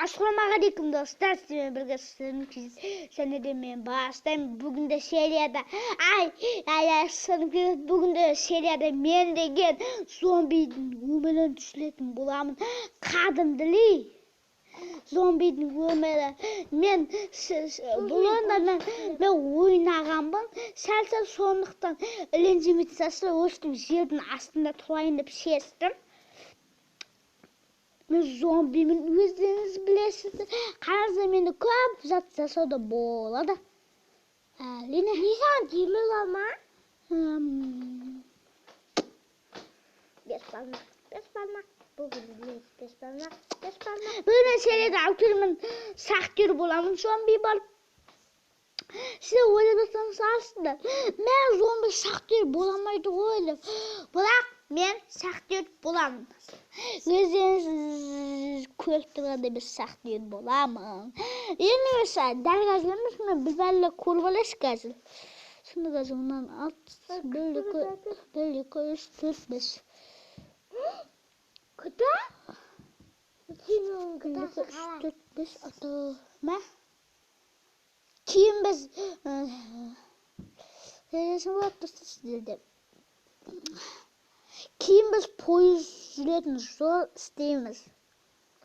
Ассалаумағалейкум достар, сіздермен бірге және де мен бастаймын. Бүгін серияда ай ай бүгін серияда мен деген зомбидің өмірін түсіретін боламын. Кәдімгідей зомбидің өмірі. Мен бұл ойында мен ойнағанмын. Сәл-сәл сондықтан ренжімейтін шығарсыздар. Өстіп жердің астында тұрайын деп шештім. Мен зомбимін, өздеріңіз білесіздер. Қараңыздар, мені көп зат жасауда болады. Әрине. Не саған темір алма? Бес бармақ, бес бармақ. Бүгін мен бес бармақ, бес бармақ. Бүгін серияда актермін, шахтер боламын, зомби болып. Сіздер ойлап жатқан шығарсыздар. Мен зомби шахтер бола алмайды ғой деп. Бірақ мен шахтер боламын. Өздеріңіз көріп тұрғандай мен шахтер боламын. Енді дәл қазір емес, мен бір бәле көріп алайыншы қазір. Сонда қазір онан алты, бір, екі, бір, екі, үш, төрт, бес. Куда? Сенің Бір, кудасы екі, үш, қалай? төрт, бес, алты. Мә? Кейін біз болады достар сіздерде. Кейін біз пойыз жүретін жол істейміз.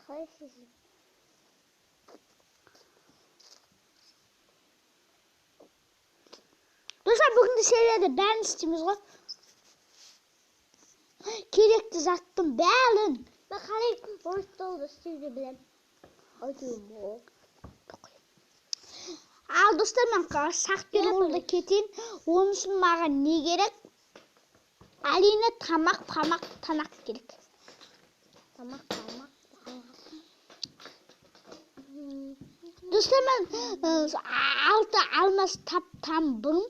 Қалай істейсің? Достар, бүгінгі серияда бәрін істейміз ғой. Керекті заттың бәрін. Мен қалай пойыз жолды істеуді білемін. Айтуым. Ал достар, мен шахтер болып кетейін. Оның үшін маған не керек? Әрине тамақ, памақ, танақ керек. Тамақ, памақ, танақ. Достар, мен 6 алмас таптам бұрын.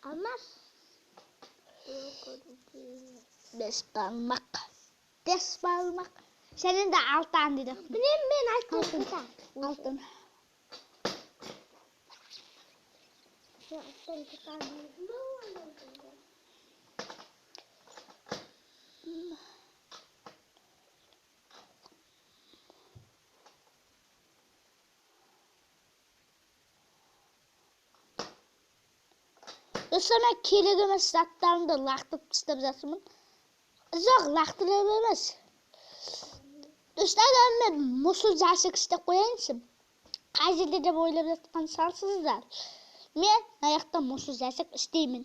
Алмас? 5 бармақ. 5 бармақ. Сен енді 6 ан деді. Білем, мен айттым. Алтын. Достар, мен керек емес заттарымды лақтырып тастап жатырмын. Жоқ, лақтырып емес. Достар, мен мусор жәшік істеп қояйыншы. Қай жерде деп ойлап жатқан шығарсыздар. Мен мына жақта мусор жәшік істеймін.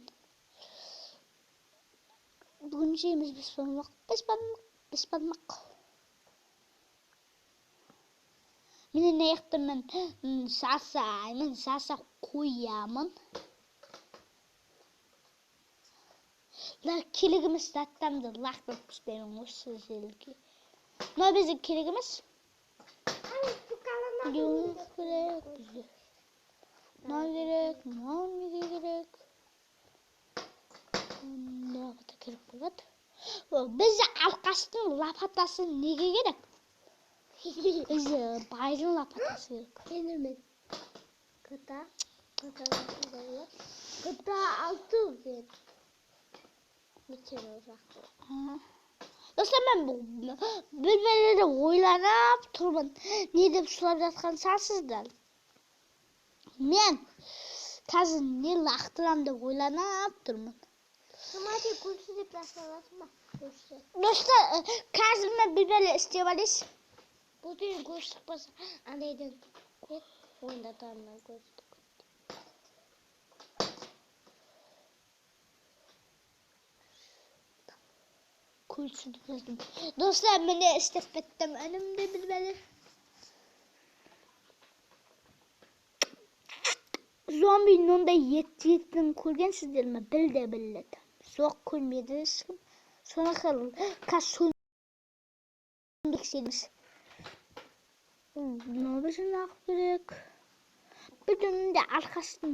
Бүгін жейміз бес бармақ, бес бармақ, бес бармақ. Міне мына жақта мен жасаймын, жасап қоямын. Керек емес заттарымды лақтырып тастаймын осы жерге. Мынау бізге керек емес. Керек бізге. Мынау керек, мынау неге керек? Мынау да керек болады. Бізде алқаштың лопатасы неге керек? Бізде байдың лопатасы керек. Кенірмен. Кыта, кыта, кыта алты керек. Достар, мен бір бәледе ойланып тұрмын. Не деп сұрап жатқан шығарсыздар. Мен қазір не лақтырам деп ойланып тұрмын. Томати көрші деп лақтыра аласың ба? Көрші. Достар, қазір мен бір бәле істеп алайыншы. Бұл деген көрші шықпаса, андайдан онда тамнан көрші. Достар, міне істеп біттім. Інімді бір бәле. Зомбидің ондай ет жейтінін көргенсіздер ме? Біл де біледі. Жоқ, көрмеді ешкім. Соны қазір тексереміз. Мынау бізге нағып керек. Бүтінінде арқасының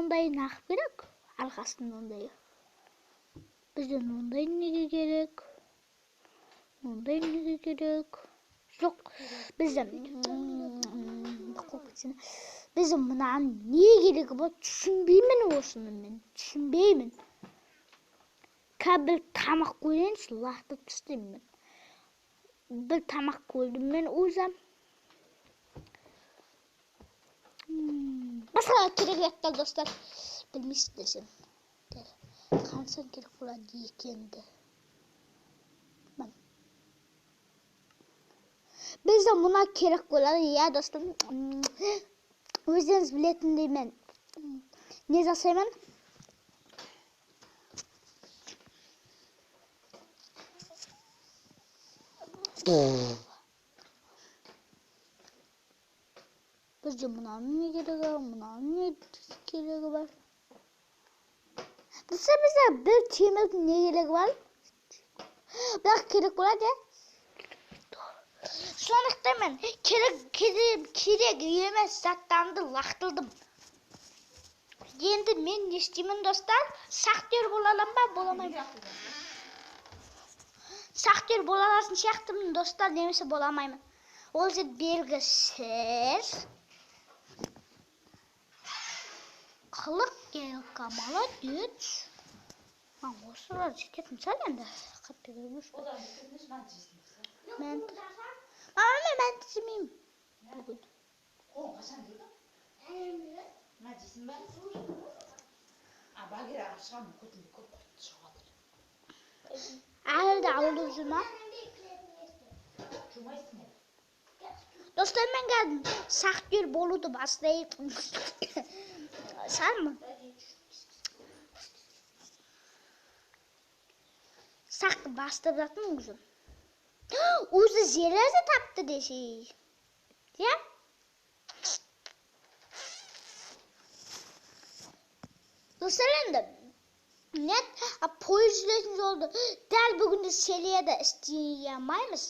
ондайы нағып керек. Арқасының ондайы. Бізде ондай неге керек? Ондай неге керек? Жоқ, бізде бізде мынаның не керегі бар түсінбеймін осыны мен. Түсінбеймін. Кәбіл тамақ көрейінші, лақтырып тастаймын мен. Бір тамақ көрдім мен өзім. Басқа керек заттар достар. Білмейсіздер сен. Қанша керек болады екенді. Бізде мына керек болады, иә достар. Өздеріңіз білетіндей мен не жасаймын? Бізде мынаның не керегі, мынаның не керегі бар? Достар, бізде бір темірдің не керегі бар? Бірақ керек болады, иә? Сондықтан мен керек емес заттарымды лақтырдым. Енді мен не істеймін, достар? Шахтер бола аламын ба, бола алмаймын? Шахтер бола алатын сияқтымын, достар, немесе бола алмаймын. Ол жер белгісіз. Қылық керек, молодец. Маған осылар жететін шығар енді. Қатты керек емес. Мен Мама, мен жемеймін бүгін. Қолың қашан жудың? Мына жейсің ба? А, Багира алып шығамын, көтімде көп құрт шығып жатыр. Әлі де ауырып жүр ма? Жумайсың әлі. Достар, мен қазір шахтер болуды бастайық. Шығармын. Сақты бастап жатырмын уже. Өзі железо тапты десе. Иә? Достар, енді нет, а пойыз жүретін жолды дәл бүгінде серияда істей алмаймыз.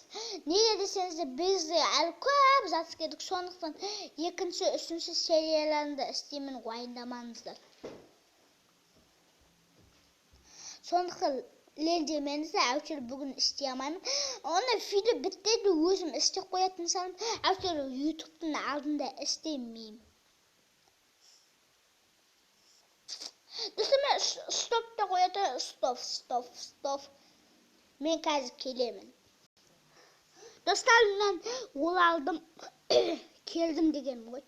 Неге десеңіздер, бізде әлі көп зат істедік, сондықтан екінші, үшінші серияларында істеймін, уайымдамаңыздар. Сондықтан ренжімеңіздер, әйтеуір бүгін істей алмаймын. Оны видео бітті, өзім істеп қоятын шығармын. Әйтеуір ютубтың алдында істемеймін. Достар, мен стоп та қоя тұрайын. Стоп, стоп, стоп. Мен қазір келемін. Достар, мен ол алдым, келдім дегенім ғой.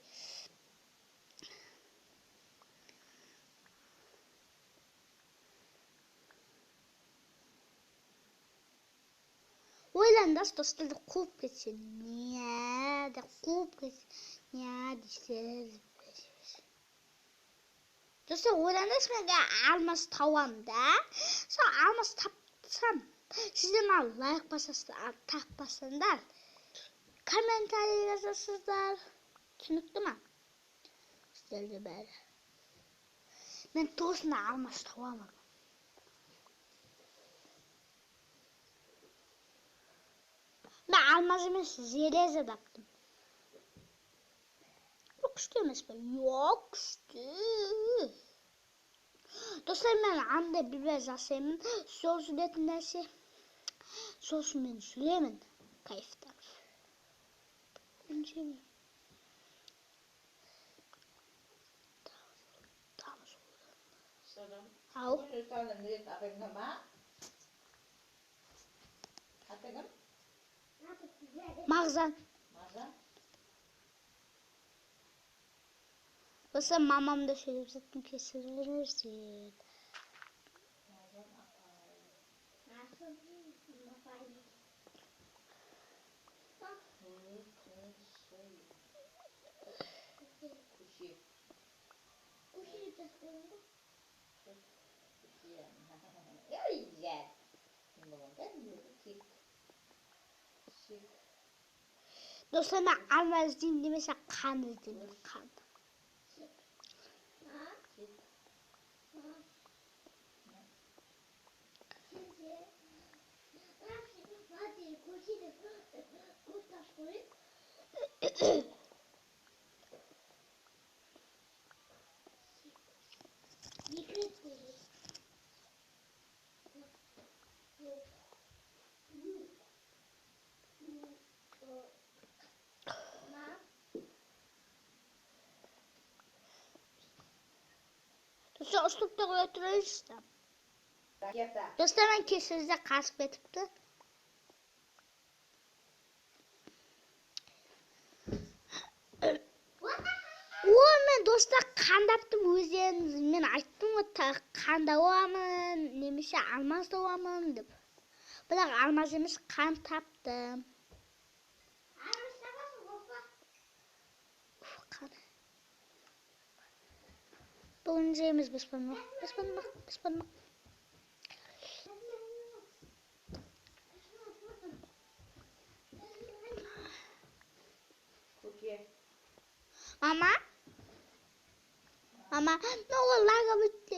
Ойлаңдаршы, достар, қуып кетсе, не деп қуып кетсе, не дейсіз? Достар, ойлаңдаршы, мен алмас табамын да. Сол алмас тапсам, сіздер маған лайк басасыздар, таппасаңдар, комментарий жазасыздар. Түсінікті ма? Сіздерге бәрі. Мен тосын алмас табамын. Мен алмаз емес, железо таптым. Бұл күшті емес пе? Жоқ, күшті. Достар, мен андай бір жасаймын. Сол жүретін нәрсе. Сосын мен жүремін. Кайфтап. Ау. Мағжан. Осы мамам да сөйлеп жаттым, кешіріңіздер. Достар, мен алма іздеймін немесе қан іздеймін, қан. Достар, ұстап қоя тұрайыншы. Достар, мен кешіріңіздер, қашып кетіпті. Достар, қандаптым өздеріңіз. Мен айттым ғой, қан табамын, немесе алмаз табамын деп. Бірақ алмаз емес, қан таптым. Алмаз табасың, қорықпа. Уф, қан. Бүгін жейміз бешбармақ, бешбармақ, бешбармақ. Көке. Мама? Мама, ну лага бітті.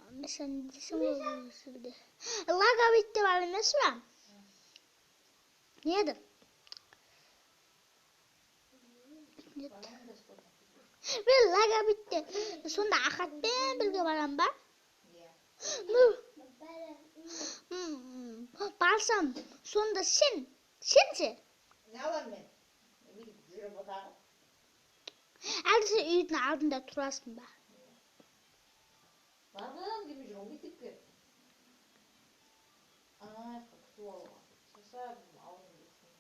Мен десем ол. Лага бітті бар емес пе? Не еді? Мен лага бітті. Сонда Ахатпен бірге барам ба? Иә. Барсам, сонда сен, сен ше? Не аламын мен? Бүйтіп жүріп отағы. Әлде сен үйдің алдында тұрасың ба? Барғым келмей жүр ғой мектепке. Ана жақта күтіп алуға. Шаршадым, ауырым кетсін.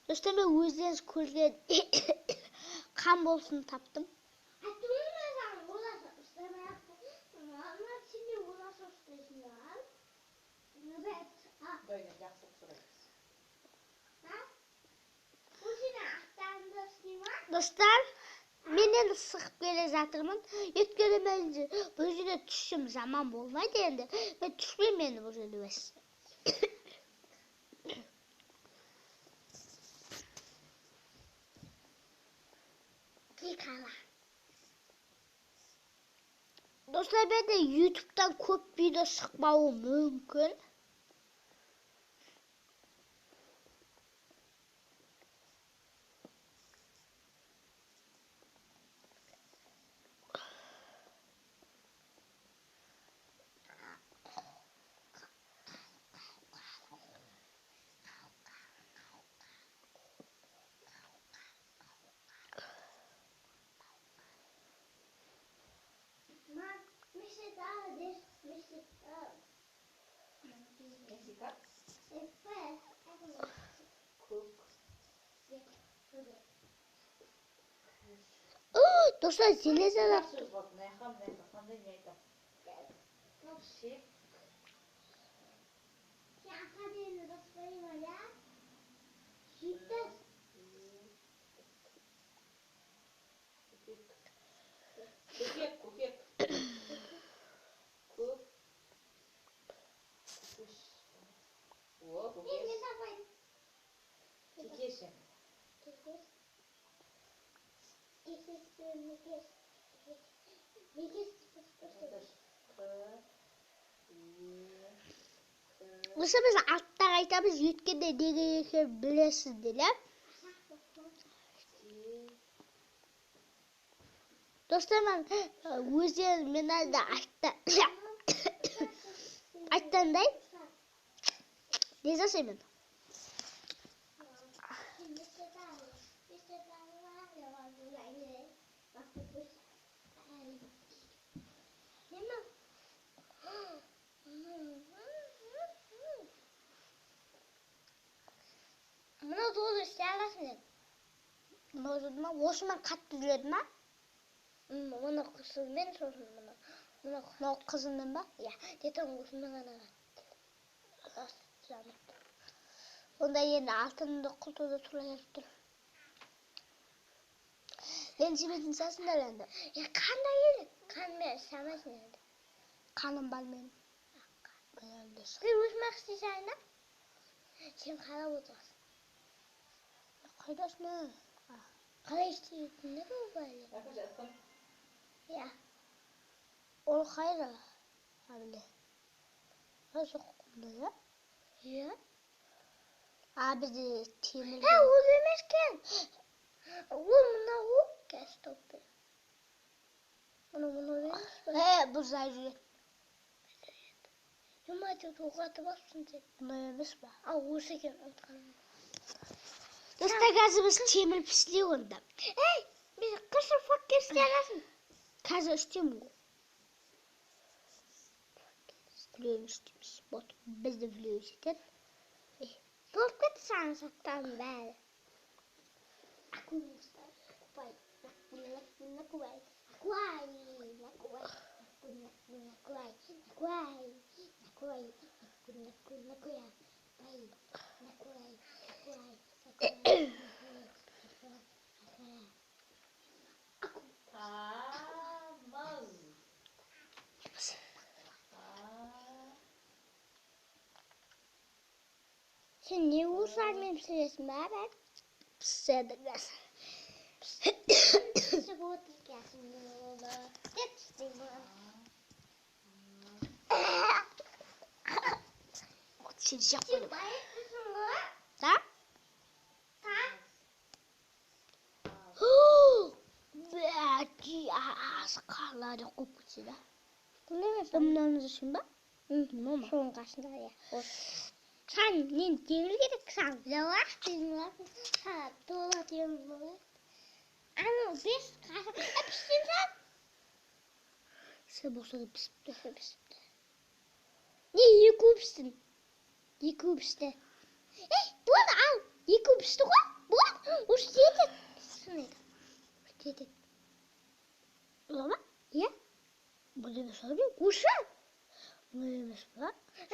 Достар, мен өздеріңіз көрген қан болсын таптым. Айттым ғой мен саған, оласа ұстамай-ақ қой. Мама, сен де оласа ұстайсың ба? Құдайдан жақсылық сұраймыз. А? Ол сенің аттарыңды ұстай ма? Достар, мен енді шығып келе жатырмын. Өйткені мен бұл жерде түссем жаман болмайды енді. Мен түспеймін енді бұл жерде бәс. Қиқала. Достар, менде ютубтан көп видео шықпауы мүмкін. Месика? Көк. Достар, железо Сөз қалды. Мына жаққа, мына жаққа қандай не айтамын? Шек. Көкек, көкек. Көк. Көш. О, көкеш. Кекеш енді. К, Е, К. Осы біз артта қайтамыз, өйткені неге екенін білесіздер, иә? Те. Достар, мен өздерің мен әлі артта айтқандай не жасаймын? Мына жолды істей аласың сен. Мынау жүрді ма? Осымен қатты жүреді ма? Мұны қызылмен, сосын мұны. Мұны Мынау қызылмен ба? Иә, ертең осымен ғана қатты. Онда енді алтынды құлтуды тура келіп тұр. Ренжімейтін шығарсыңдар енді. Е, қандай керек? Қанмен іше алмайсың енді. Қаным бар менің. Сен өзің ақ істей да? Сен қарап отырасың. Қайдасың? Қалай істейтінін ол бәле. Жақын жаттым. Иә. Ол қайда? Әбіле. Жоқ, онда, иә? Иә. А, бізде темір. Ә, ол емес екен. Ол мынау қазір тауып бер. Мынау мынау емес пе? Е, бұл жай жүреді. Жұма деп тоғатып алыпсың сен. Мынау емес па? А, осы екен ұмытқаным. Достар, қазір біз темір пісілейік онда. Ей, біз қышы факел істей аласың. Қазір істеймін ғой. Біреуін істейміз. Вот, бізді біреу жетеді. Толып кетті саған заттардың бәрі. Тамыз. Сен не осылармен пісіресің ба, бәк? Піседі қазір. Пісіп отыр екенсің оны. Деп істеймін. Сен жеп Сен қойдым. байыптысың ғой? Да? Та? Бәки аз қалады көп кетсе да. Бұндай емес. Мынаны жейсің ба? Мынау ма? Соның қасында, иә. Саған нені темір керек? Саған жалақ темір аласың. Саған тола темір болады. Анау 5 қасық. Пішсін саған. Сен болса да пісіпті. Пісіпті. Не, екеуі пістін. Екеуі пісті. Ей, болды, ал. Екеуі пісті ғой. Болды. Уже жетеді. Шын айтамын. Жетеді. Бола ма? Иә. Бұл емес ау деймін. Осы. Мынау емес па?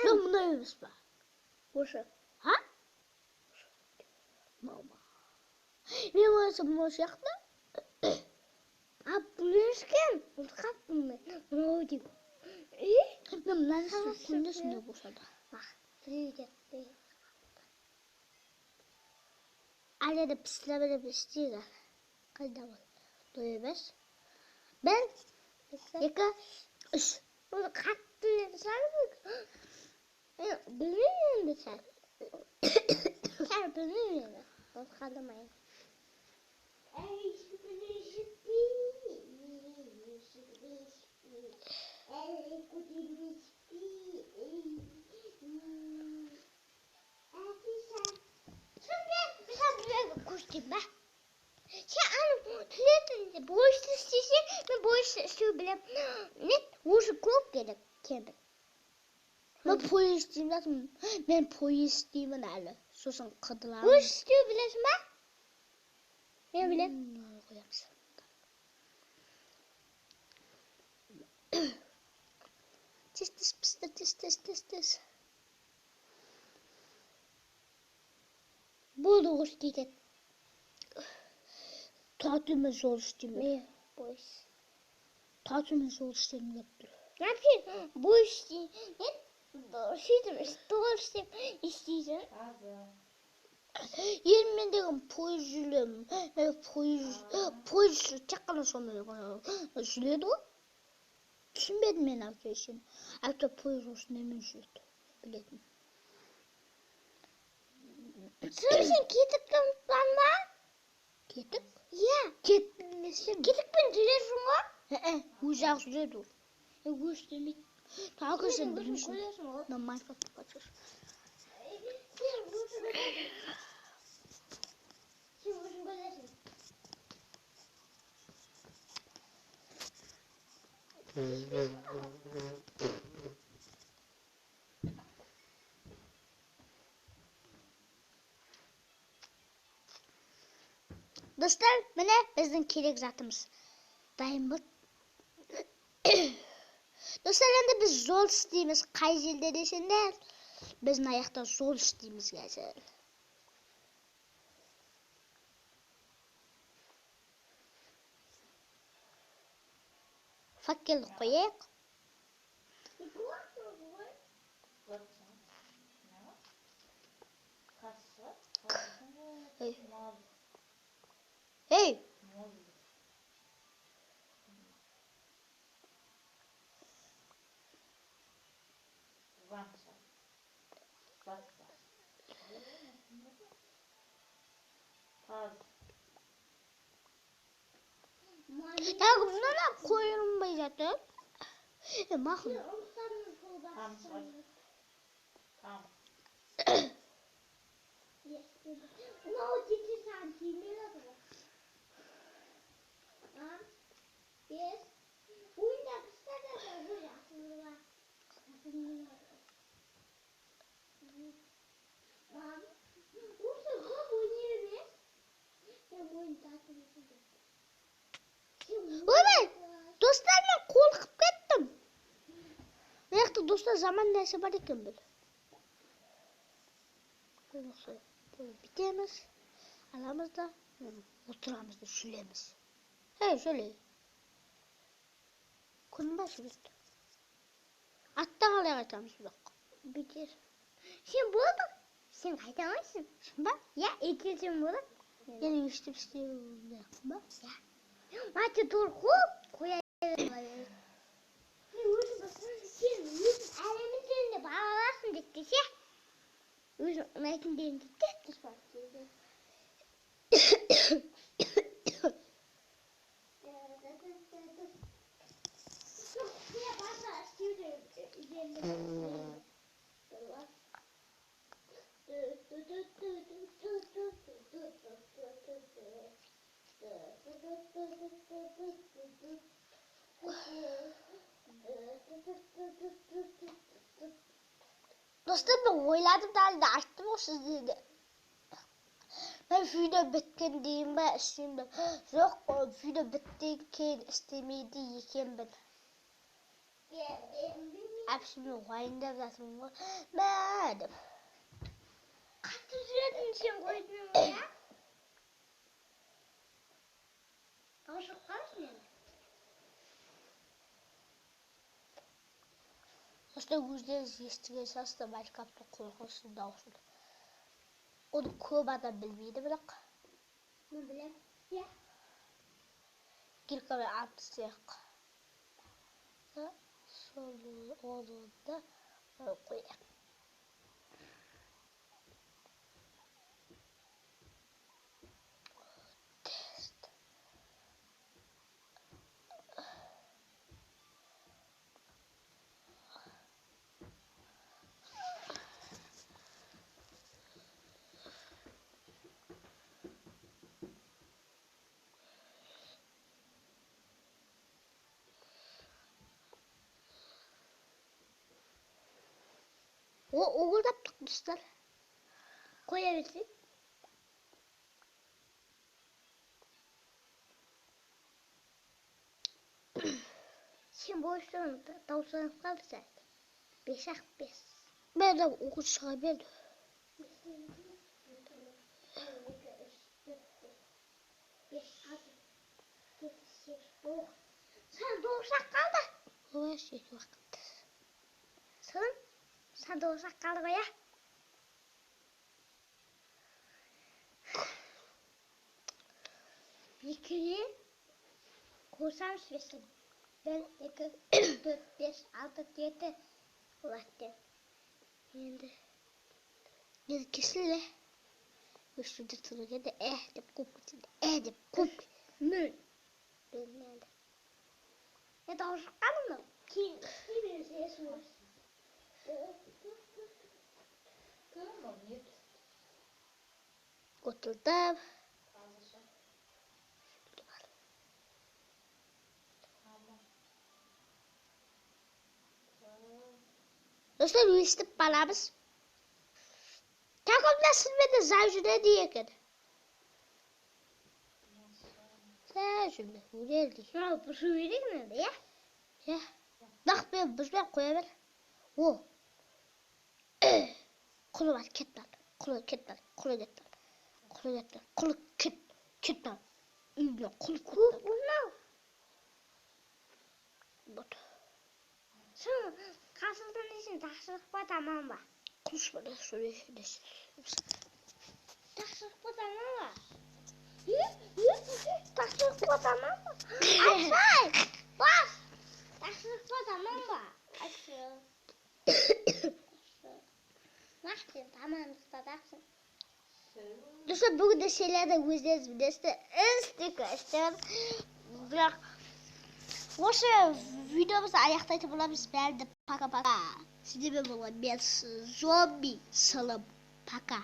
Жоқ, мынау емес па? Осы. А? Мынау ма? Мен ойласам мынау сияқты. А, бұл емес екен. Ұмытып қалыппын мен. Мынау деймін. Е? Мен мынаны Хорошо, күнде сондай болса да. Бақ, біреу де, біреу. Әлі де пісіре беріп істейді. Қайда ол? Бұл емес. 1, 2, 3. Бұл қатты енді сәл. Мен білмеймін енді сәл. Сәл білмеймін енді. Ол қалдырмайын. Көрсетейін ба? Сен аны тілетін бойышты істесең, мен бойышты істеу білемін. Не, уже көп керек кемпір. Мен пойыз істеймін жатырмын. Мен пойыз істеймін әлі. Сосын қыдырамын. Бойыш істеу білесің ба? Мен білемін. Мынаны қоямыз. Тез тез пісті, тез тез тез тез. Болды, осы жетеді. Татумен жол істеймін. Мен бойыш. Татумен жол істегім келіп тұр. Вообще, бойыш істей. Не, сөйтіп стол істеп істейсің. Тазы. Енді мен деген пойыз жүремін. Мен пойыз тек қана сонымен жүреді ғой. Түсінбедім мен әйтеуір сені. Әйтеуір пойыз осындаймен жүреді. Білетін. Сен кетікті ұмытпадың ба? Кетік? Иә. Кетік несі? Кетікпен жүресің ғой? Өзі ақ жүреді ол. Өзі істемейді. Тағы сен Өзің білмейсің. көресің ғой. Мына Майнкрафт қашыр. Сен өзің көресің. Сен өзің көресің. Достар, міне біздің керек затымыз. Дайын бол. Достар, енді біз жол істейміз. Қай жерде десеңдер, біз мына жақта жол істейміз қазір. Факел қояйық. Ей. Ей! Так, мынаны қойылмай жатыр. Мақұл. Мынау жеті саған тимей жатыр ғой. 5. Ойында пісті да ой, асылы. Мам. Негізі, достар, жаман нәрсе бар екен бұл. Осы бүйтеміз, аламыз да отырамыз да жүреміз. Ей, шөле. Күн ба сурет? Атта қалай қайтамыз бірақ? Бекер. Сен болды. Сен қайта алмайсың. Шын ба? Иә, екіншісін болады. Енді өйстіп істеу керек ба? Мате тур қуып қоя береді. Мен өзім сен өзің әлемін деп ала аласың деп десе, өзің ұнайтын деген деп Достар, мен ойладым да, әлі де айттым ғой сіздерге. Мен видео біткен дейін ба істеймін бе? Жоқ, видео біттен кейін істемейді екенмін. Әпші, мен уайымдап жатырмын ғой. Мә деп. Қатты жүретін сен қойдың ғой, иә? Дауыс қалсын енді. Достар, өздеріңіз естіген шығарсыздар Майнкрафттың қорқынышты дауысын. Оны көп адам білмейді бірақ. Мен білемін. Иә. Киркамен атып тастайық. Сол оны да қояйық. Тест. Оғыл таптық, достар. Қоя берсек. Сен бойшың таусылып қалды сәл. Бес-ақ бес. Мен де оғыл шыға берді. Бес, алты, жеті, сегіз, тоғыз. Сан тоғыз-ақ қалды. Ой, жеті уақыт. Сын, сан тоғыз-ақ қалды ғой, иә? Екіге қосамыз бесті. 1, 2, 3, 4, 5, 6, 7 болады деп. Енді енді кесіле. Өшуді тұру келді. Деп қуып кетеді. Деп қуып. Нөл. Білмеді. Е, дауыс шыққаны мынау. Кейін кейін берсе. Кім ол не? Отырдым. Қазірше. Алма. Достар, өстіп барамыз. Такомда сынбеді зай жүреді екен. Зай жүрме, өледі. Мынау бұзу керек енді, иә? Иә. Бірақ мен бұзбай қоя бер. О. Құлы бар, кет бар. Құлы кет бар, құлы кет бар. Құлы кет бар, құлы кет, кет бар. Үйіне құлы Көп мынау. Вот. Сын, қасылдан несін тақсырық па тамам ба? Құлыш бар, сөйле. Тақсырық па тамам ба? Тақсырық па тамам ба? Айтсай! Бас! Тақсырық па тамам ба? Айтшы. Нақ сен тамамдықта тақсың. Достар, бүгін де серияда өздеріңіз білесіздер, істік. Бірақ осы видеомызды аяқтайтын боламыз. Бәрі де пока-пока. Сіздермен болған мен, зомби Сылым. Пока.